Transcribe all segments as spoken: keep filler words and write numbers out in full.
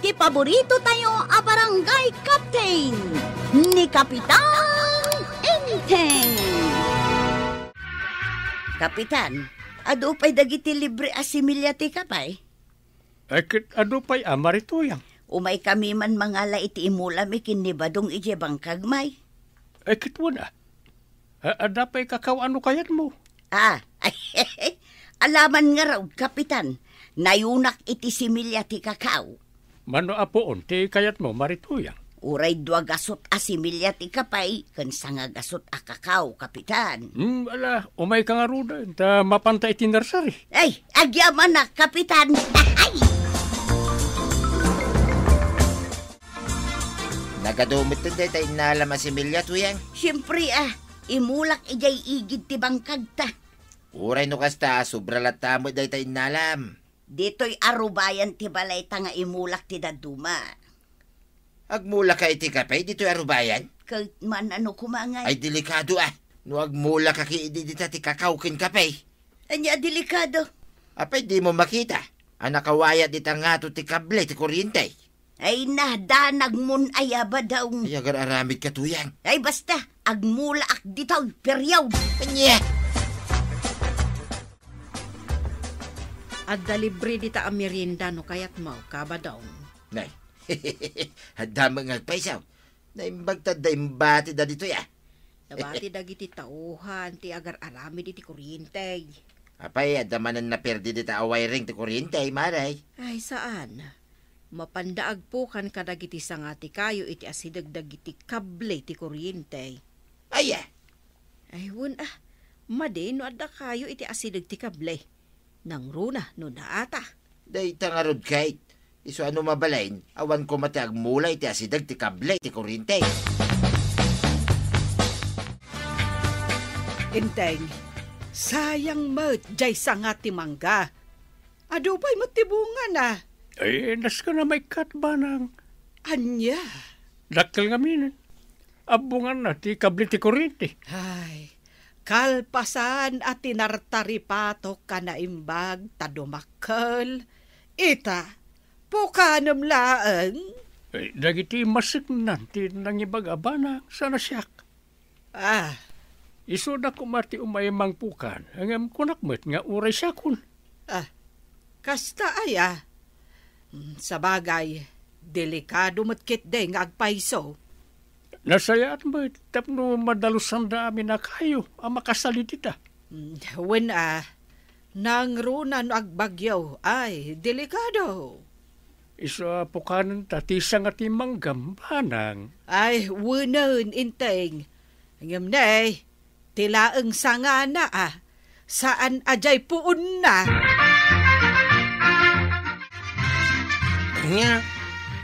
Ti paborito tayo a barangay captain, ni Kapitan Enteng. Kapitan, adu pay dagiti libre a similya ti kapay? Ay, ket adu pay a, Mari Tuyang? Umay kami man mangala iti imulami ken ni Badong idiay bangkag, may. Ay, ket wen a. A-, adda pay kakao a no kayatmo. Ah, alaman ngarud, Kapitan. Nayunak iti similya ti kakao. Mano a puon ti kayatmo, Mari Tuyang? Uray dua gasut a similya ti kapay ken sanga gasut a kakao, Kapitan. Hmm, ala, umayka ngaruden, ta mapanta iti nursery. Ay, agyamanak, Kapitan. Ay! Nagadu metten dayta innalam a similya, Tuyang? Siempre, ah, imulak idiay igid ti bangkagta. Uray no kasta, sobra latta met dayta innalam. Ditoy a rubayan ti balayta nga imulak ti dadduma. Agmulaka iti kape ditoy a rubayan? Ket man ano koma ngay? Ay, delikado, ah. No agmulaka ket idi dita ti kakao ken kape. Ania a delikado? Apay, dimo makita a nakawayat dita ngato ti kable ti kuryente? Ay, nadanagmon aya, Badong. Ay, agar-aramidka, Tuyang. Ay, basta, agmulaak ditoy, period. Ania? Adda libre dita a merienda no kayatmo, Kabadong. Nay, adda met nga agpayso. Naimbag ta adda imbatida ditoy, ah. Nabati dagiti tauhan ti agar-aramid iti kuryente. Apay, adda manen naperdi dita a wiring ti kuryente, Mari? Ay, saan. Mapanda agpukan kadagiti sanga ti kayo iti asideg dagiti kable ti kuryente. Aya? Ay, wen a. Madi no adda kayo iti asideg ti kable. Nangruna no naata. Dayta ngarud, Kate. Isu a no mabalin, awan koma ti agmula iti asideg ti kable ti kuryente. Enteng, sayang met jay sanga ti mangga. Adu pay met ti bungana. Ay, nasken a maikkat, Banang. Ania? Dakkel ngamin. Abbunganna ti kable ti kuryente. Ay, kalpasan a tinartaripatok a naimbag ta dumakkel. Ita, pukanem laeng. Ay, dagiti maseknan ti nangibaga, Banang, saan a siak. Ah. Isuda koma ti umay mangpukan, ngem kunak met nga uray siakon. Ah, kasta aya? Mm, sabagay, delikado met ketdi nga agpayso. Nasayaat met tapno madalosanda amin a kayo a makasali dita. Mm, wen a, nangruna no agbagyo, ay, delikado. Isu a pukanenta ti sanga ti manggam, Banang. Ay, wenen, Enteng. Ngem ne, ti laeng sangana a, saan a jay puonna. Ania?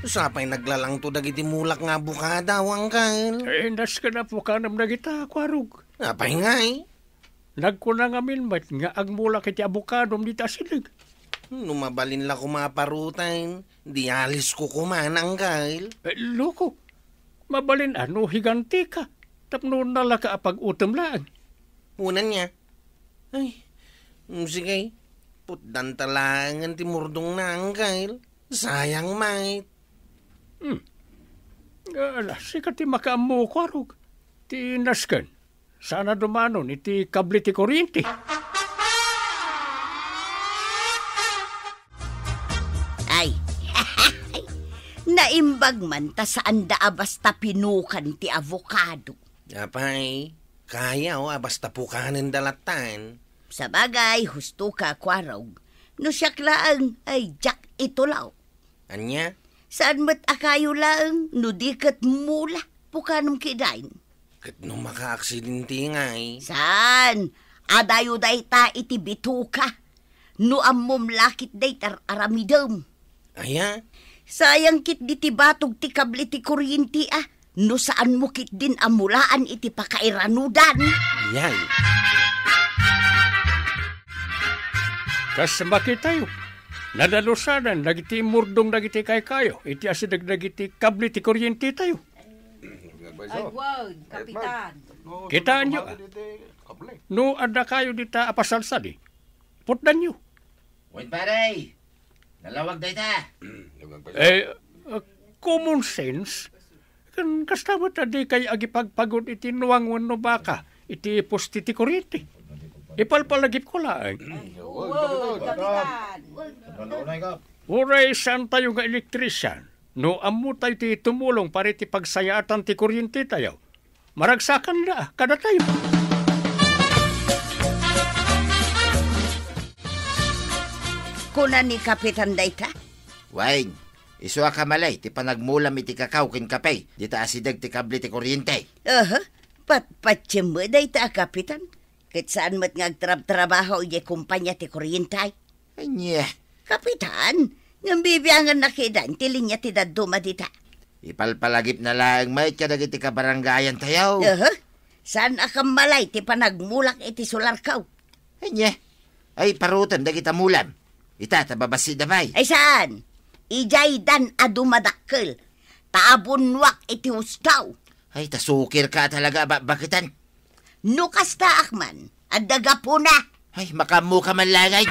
Sapay naglalangto dagiti mulak nga abukada, Uncle. Eh, nasken a pukanem dagita, Kuarog. Apay ngay? Nagkuna ngamin met nga agmulak iti abukadom dita asideg. No mabalin la koma a paruten, dialisko koma, Uncle. Eh, loko. Mabalin a no higantika, tapno nalaka a pag-utem laeng. Unan niya. Ay, mm, sige. Putdanta laengen ti murdongna, Uncle. Sayang met. Hmm. Ala, sika ti makaammo, Kuarog. Ti nasken. Saan a dumanon iti kable ti kuryente. Ay, naimbag man ta saanda a basta pinukan ti avocado. Apay, kayaw a basta pukanenda lattan. Sabagay, husto ka, Kuarog. No siak laeng, ay, diak itulaw. Ania? Saan met a kayo laeng no di ket mula, pukanem kitaen. Ket no makaaksidente ngay? Saan? Adayo dayta iti bituka. No ammom la ket dayta ar-aramidem. Aya? Sayang ketdi ti batog ti kable ti kuryente a. No saanmo ketdin a mulaan iti pakairanudan. Yay. Kas makitayo, nadalusanan dagiti murdong dagiti kaykayo iti asideg dagiti kable ti kuryentetayo. Ay, wen, Kapitan. Kitaenyo, a? No adda kayo dita a pasalsali, putdanyo. Wen, pare. Nalawag dayta. Nalawag dayta. Eh, common sense. Ken kasta met a dikay agipagpagod iti nuang wenno baka iti poste ti kuriyente. Ipalpalagipko laeng. Uray saantayo nga elektrisian, no ammotayo ti tumulong para iti pagsayaatan ti kuriyentetayo, maragsakanna kadatayo. Kuna ni Kapitan dayta? Wen, isu a kamalay ti panagmulam iti kakao ken kape dita asideg ti kable ti kuriyente. Aha, patpatiem met dayta a Kapitan. Ket saan met nga agtrabtrabaho idiay kompania ti kuriyente. Ania? Kapitan, ngem bibianganna kitaen ti linia ti dadduma dita. Ipalpalagipna laeng met kadagiti kabarangayantayo. Aha. Saan a kammalay ti panagmulak iti solarko. Ania? Ay, parutem dagita mulam. Ita, ta babassit da pay. Ay, saan? Idiay dan a dumadakkel. Ta abunnuak iti husto. Ay, ta sukirka talaga a bakbakitan. No kastaak man, adda gapuna. Ay, makaammoka man laeng.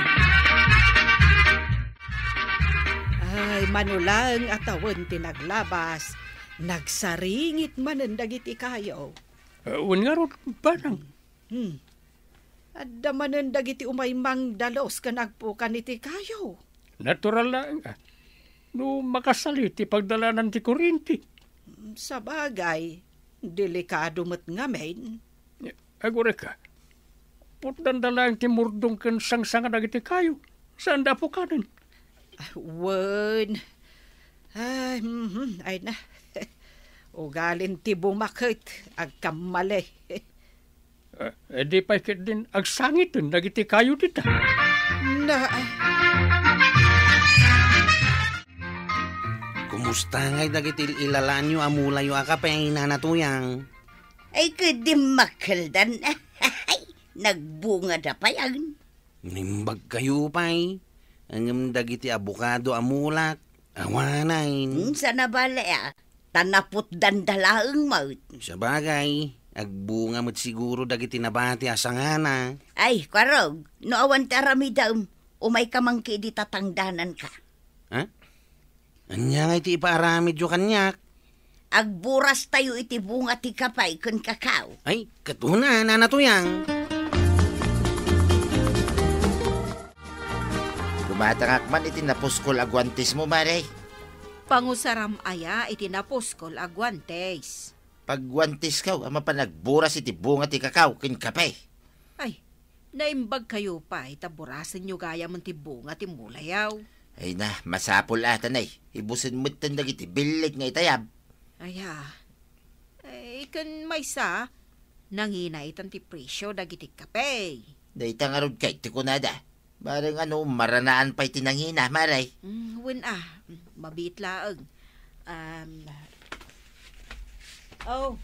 Ay, mano laeng a tawen ti naglabas, nagsaringit manen dagiti kayo. Eh, wen ngarud, Banang. Hmm. Adda manen dagiti umay mangdalus ken agpukan iti kayo. Natural laeng, ah. No makasali ti pagdalanan ti kuriyente. Sabagay, delikado met ngamin. Agurayka, putdanda laeng ti murdong ken sangsanga dagiti kayo. Saanda a pukanen. Ah, wen. Ay, mhm, ay na. Ugalin ti bunga ket agkammali. Ah, eh, di pay ketdin agsangiten dagiti kayo dita. Na, Kumusta ngay dagiti il-ilalanyo a mulayo a kape, Nana Tuyang? Ay, ket dimmakkeldan. Nagbungada pay, agn. Nimbagkayo pay, ngem dagiti abokado a mulak, awanen. Hmm, sana bale, a. Ta naputdanda laeng met. Sabagay, agbunga met siguro dagiti nabati a sangana. Ay, kuarog, no awan ti aramidem, umayka man ket idi tatangdananka. Ha? Ania ngay ti ipaaramidyo kaniak? Agburastayo iti bunga ti kape ken kakao. Ay, ket una, Nana Tuyang. Gumatangak man iti napuskol a guantesmo, Mare. Pangusaram aya iti napuskol a guantes? Pagguantesko a mapan agburas iti bunga ti kakao ken kape. Ay, naimbagkayo pay ta burasenyo gayamen ti bunga ti mulayo. Ay na, masapul a ta nay, ibusen metten dagiti billit nga itayab. Aya, ay, ken maysa, nangina itan ti presio dagiti kape. Dayta ngarud ket ti kunada. Bareng ano, maranaan pay ti nangina, Mare. Mm, wen a. Mm, mabiit laeng. Um, oh,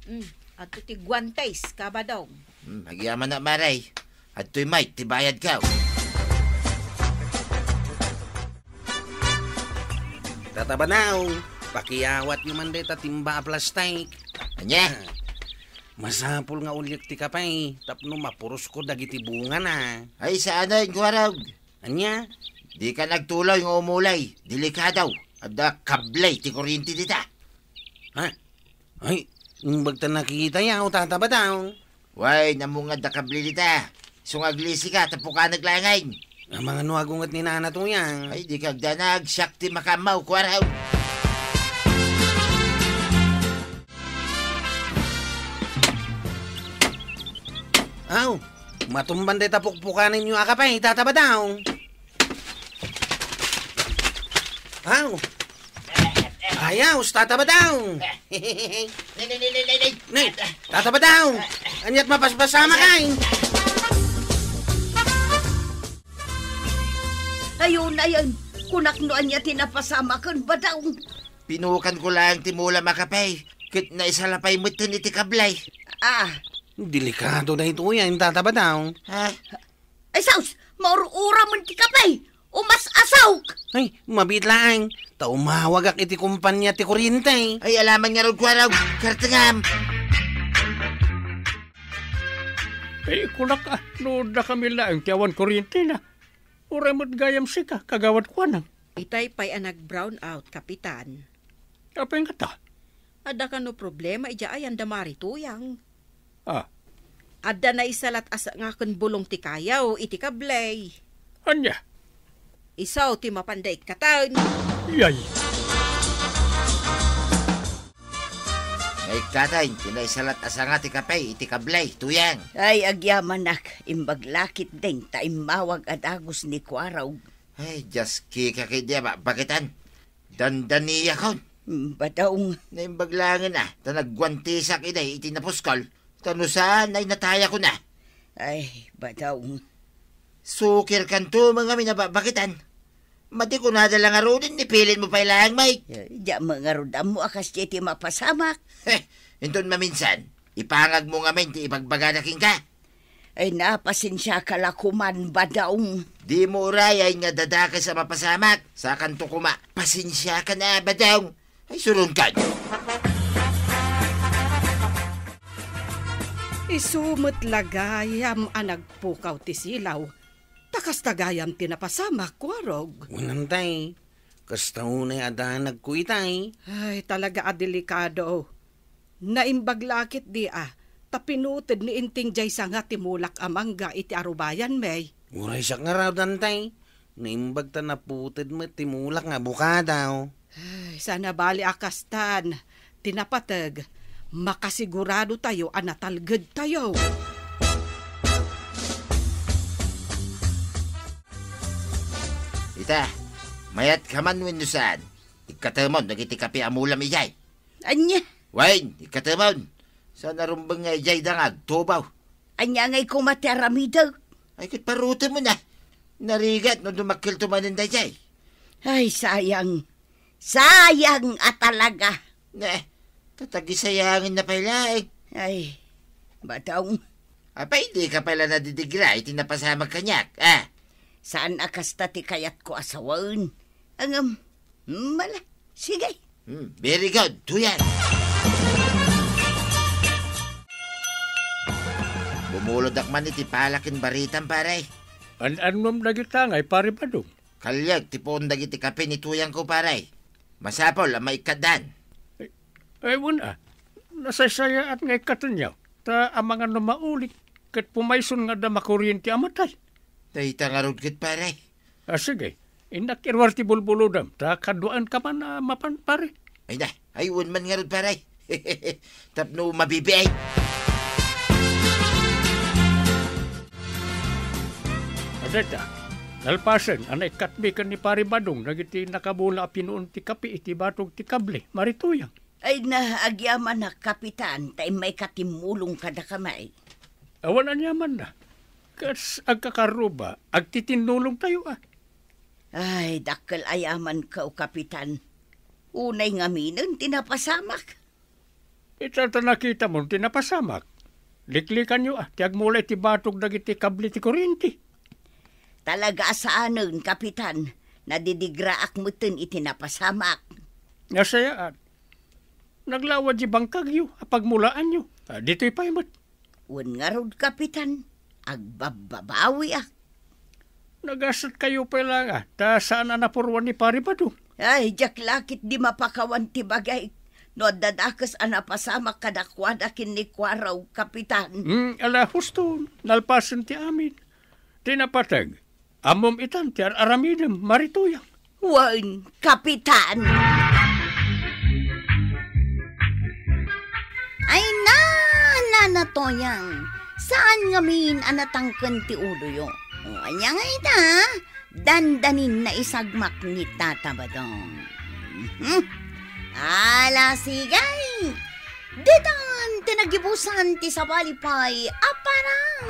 mm, adto ti guantes, Kabadong. Mm, agyamanak, Mare. Adtoy met ti bayadko. Tata Badong, pakiawatyo man dayta timba a plastik. Ania? Ah, masapul nga uliek ti kape tapno mapurosko dagiti bungana. Ay, saanen, Kuarog. Ania? Dika nagtuloy nga umulay. Delikado. Adda kable ti kuriyente dita. Ha? Ay, imbag ta nakita ya, o Tata Badong. Way, ammom nga adda kable dita. Isu nga aglisika, ta pukanek laengen. Amangan no agunget ni Nana Tuyang. Ay, dika agdanag, siak ti makaammo, Kuarog. Aw, matumban dayta pukpukanenyo a kape, Tata Badong. Aw. Ayaw, Tata Badong. Nay, nay, nay, nay, nay, nay. Nay, Tata Badong. Aniat mapaspasamak ay? Ayon, ayon. Kunak no ania ti napasamaken, Badong. Pinukanko laeng ti mulam a kape, ket naisalapay metten iti kable. Ah. Delikado daytoy, ay, Tata Badong. Ha? Ay, sus! Maur-uramen ti kape! Umas-asok! Ay, mabiit laeng. Ta umawagak iti kompania ti kuriyente. Ay, alaman ngarud, Kuarog. Kartengam. Ay, kunak a, no dakami laeng ti awan kuriyentena. Uray met gayam sika, Kagawad Kuanang. Itay pay a nag-brownout, Kapitan. Apay ngata? Adda kano problema idiay ayan da Mari Tuyang? Ah. Adda naisalat a sanga ken bulong ti kayaw iti kabley. Ania? Isu ti mapanda ikkaten. Yay! Nga ikkaten, ti naisalat a sanga ti kape iti kabley, Tuyang. Ay, agyamanak, imbag la ketdin ta immawag a dagus ni Kuarog. Ay, dias kika ketdi a bakbakitan. Dandaniakon. Mm, Badong. Naimbag laengen a, ta nagguantisak idi iti napuskol. Ta no saan ay natayakon a. Ay, Badong. Sukirkanto met ngamin a bakbakitan. Madi kunada la ngaruden, ipilit mo pay laeng, Mike. Ay, diak met ngarud ammo a kasdiay ti mapasamak. Heh, inton maminsan, ipangagmo ngamin ti ibagbagada kenka. Ay, na, pasensiaka la koman, Badong. Dimo urayay nga dadakes a mapasamak. Sakanto koma, pasensiaka na, Badong. Ay, surungkan. Isu met la gayam a nagpukaw ti silaw, ta kasta gayam ti napasamak, Kuarog. Wen, Dantay, kasta unay a danagko itay. Ay, talaga a delikado. Naimbag la ketdi a, ta pinuted ni Inting diay sanga ti mulak a mangga iti arubayanmi. Uray siak ngarud, Dantay. Naimbag ta naputed met ti mulak nga abokado. Ay, saan a bali a kastan. Ti napateg, makasiguradotayo a natalgedtayo. Ita, mayatka man wenno saan? Ikkatemon dagiti kape a mulam idiay. Ania? Wen, ikkatemon. Saan a rumbeng nga idiay da nga agtubaw. Ania ngay koma ti aramidek? Ay, ket parutemon a. Narigat no dumakkelto manen daydiay. Ay, sayang. Sayang a talaga. Ne, tatagisayangen na pay laeng. Ay, Badong. Apay, dika pay la nadidigra iti napasamak kaniak, a? Saan a kasta ti kayatko a sawen. Ngem, mala, sige. Hmm, very good, Tuyang. Bumuloddak man iti pala ken baritam, pare. An-annom dagita ngay, Pare Badong? Kaliek ti puon dagiti kape ni Tuyangko, pare. Masapul a maikkatdan. Ay, ay, wen a. Nasaysayaat nga ikkatenyo. Ta amangan no maulik, ket pumayson nga adda makuriente a matay. Dayta ngarud ket, pare. A, sige. Innak iruar ti bulbulodam, ta kaduaenka man a mapan, pare. Ay na, ay, wen man ngarud, pare. Tapno mabibiay. Adda ita, nalpasen a naikkatmi ken ni Pare Badong dagiti nakabula a pinuon ti kape iti batog ti kable, Mari Tuyang. Ay na, agyamanak, Kapitan, ta immayka timmulong kadakami. Awan aniamanna. Kas agkakaruba, agtitinnulongtayo a. Ay, dakkel a yamanko, Kapitan. Unay ngaminen ti napasamak. Ita ta nakitamon ti napasamak. Liklikanyo a, ti agmula iti batog dagiti kable ti kurente. Talaga a saanen, Kapitan. Nadidigraak metten iti napasamak. Nasayaat. Naglawa di bangkagyo a pagmulaanyo. A, ditoy pay met. Wen ngarud, Kapitan, agbabbabawiak. Nagasatkayo pay la nga, ta saan a napuruan ni Pare Badong. Ay, diak la ketdi mapakawan ti bagik. No adda dakes a napasamak kadakuada ken ni Kuarog, Kapitan. Hmm, ala, husto, nalpasen ti amin. Ti napateg, ammom itan ti ar-aramidem, Mari Tuyang. Wen, Kapitan. Ay na, Nana Tuyang, saan ngamin a natangken ti uloyo? O, ania nga ita? Dandanin naisagmak ni Tata Badong. Mhm. Ala, sige. Ditan ti nagibusan ti sabali pay a parang.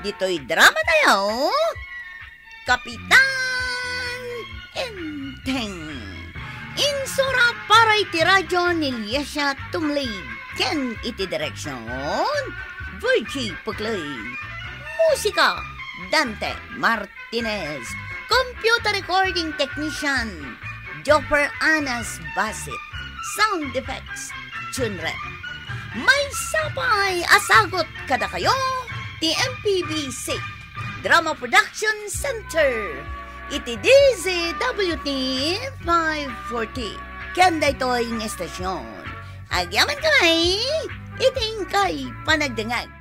Ditoy drama tayo, Kapitan Enteng. Insura para iti radyo ni Liesia Tumlid ken iti direksyon, Virgie Puclay. Musika, Dante Martinez. Computer recording technician, Jopper Anas Basit. Sound effects, Junrep. Maysa pay a sagut kadakayo ti M P B C Drama Production Center iti D Z W T five forty. ken daytoy nga estasyon. Agyamankami iti inkay panagdengngeg.